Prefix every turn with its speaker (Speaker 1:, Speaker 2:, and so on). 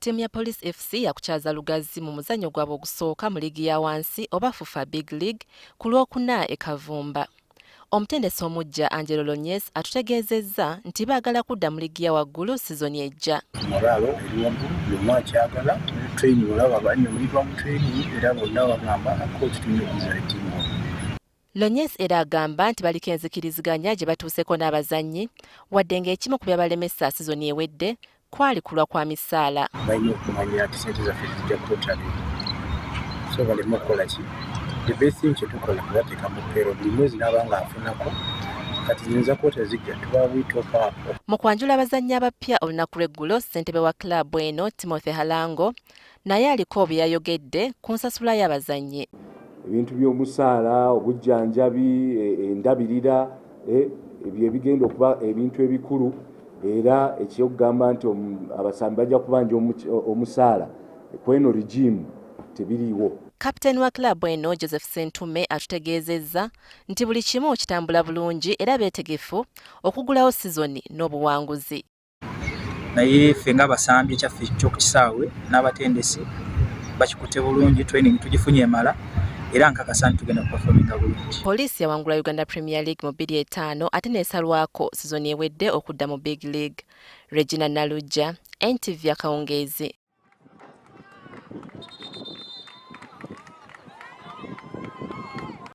Speaker 1: Ttiimu ya Police FC yakukyaza Lugazi mu muzannyo gwabwe ogusooka mu liigi ya wansi oba FUFA Big League ku Lwokuna e Kavumba. Omutendesi omuggya Angelo Lonyes atutegeezezza nti baagala kudda mu liigi ya waggulu sizoni ejja.
Speaker 2: Morale eri waggulu, buli omu akyagala. Training olaba banyumirwa mu training era bonna bagamba, "Coach, tulina okuzza ettiimu waggulu."
Speaker 1: Lonyes era agamba nti baliko enzikiriziganya gye batuuseko n'abazannyi, wadde ng'ekimu ku byabalemesa sizoni ewedde kwali kulwa kwa misaala.
Speaker 2: Balina okumanya nti sente zaffe zijja quarterly, so baleme okukola ki. The best thing kyetukola kubateeka mu payroll buli mwezi n'aba nga afunako. Kati zinza quarter zijja tuba we top up.
Speaker 1: Mu kwanjula abazannyi abapya olunaku lw'eggulo, ssentebe wa kilaabu eno Timothy Halango naye aliko bye yayogedde ku nsasula y'abazannyi.
Speaker 3: Ebintu by'omusaala, obujjanjabi, endabirira, ebyo ebigenda okuba ebintu ebikulu. Era ekyokugamba nti abasambi bajja kubanja omusaala kweno regime tebiriiwo.
Speaker 1: Kapiteeni wa kilaabu eno Joseph Sentume atutegeezezza nti buli kimu kitambula bulungi era beetegefu okugulawo sizoni n'obuwanguzi.
Speaker 4: Naye ffe ng'abasambi, ekyaffe ky'okukisaawe n'abatendesi bakikutte bulungi. Training tugifunye emala era nkakasa nti tugenda kuperforminga bulungi.
Speaker 1: Poliisi yawangula Uganda Premier League mu 2005 ate n'esalwako sizoni ewedde okudda mu Big League. Regina Nalujja, NTV akawungeezi.